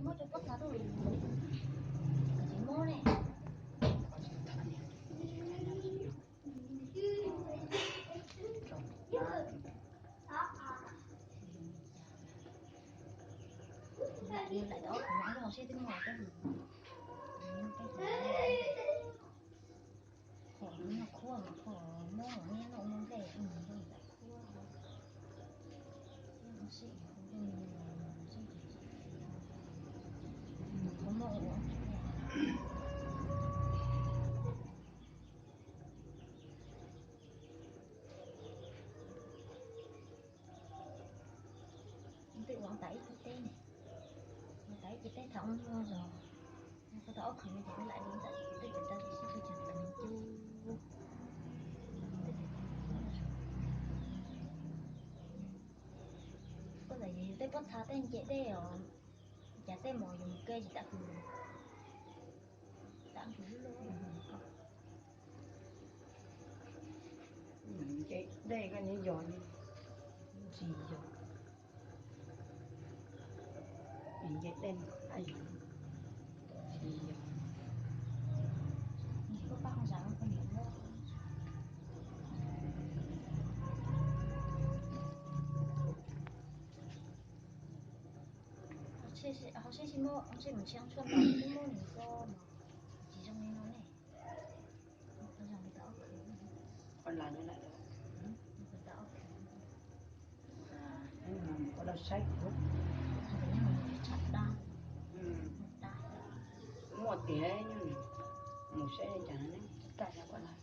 Muab cov pob txha tuaj, tsis muab ne. Lawm ob khub no seb twb muaj tej, qhuav no khuaj mas qhuav muab nyiab no muab nplej mus nrog ntawm khuaj. Qhuav muab ua Twb ua tas ib ceg teb ne, ua tas ib ceg teb thaum ub muaj zog, kuv tau ob khub no ces twb lam li ntawd, twb pem rau tim sib tw tseem tas nws cub. Koj ntawm yus yus tej pob txha tej nce dej os, cas tej mos yus mus ke tsis tau hws, tau hws lub lub. Nce dej koj nyob yos tsis yog, nce dej tsis yog. Ho seb sim muab, ho seb mus ntsia tshuaj ntawd twb muab nws tso mas tsis zoo li no ne. Qhov las no lawm, koj los saib kuv. Muaj tiag, mus saib li cas ne, koj los.